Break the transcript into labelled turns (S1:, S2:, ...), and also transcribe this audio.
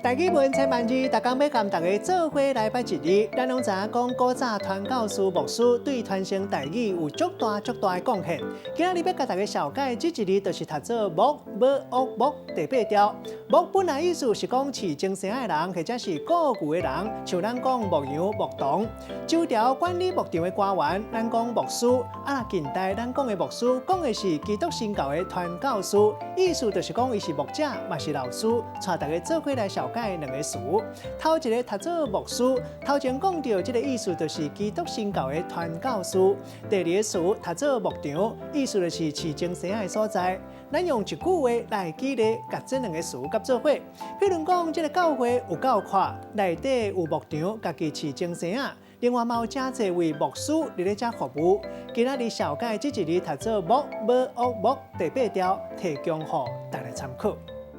S1: 台語文千萬字，逐工欲共大家做伙來捌一字。咱攏知影講，古早傳教士牧師對傳承台語有足大足大的貢獻。今仔日欲共大家紹介這一字，就是讀做牧無屋木第八調。牧本來意思是講飼精牲的人，或者是顧牛的人，像咱講牧羊、牧童。州條管理牧場的官員，咱講牧師。啊，近代咱講的牧師，講的是基督新教的傳教士，意思就是講伊是牧者，嘛是老師，帶大家做伙來紹介兩个詞。頭一个讀做牧師，頭前講著這个意思就是基督新教的傳教士。第二个詞讀做牧場，意思就是飼精牲的所在。咱用一句話來舉例，共這兩个詞佮做伙。譬如講，這个教會有夠闊，內底有牧場，家己飼精牲仔。另外嘛有誠濟位牧師佇咧遮服務。今仔日紹介這一字讀做牧無屋木第八調，提供予大家參考。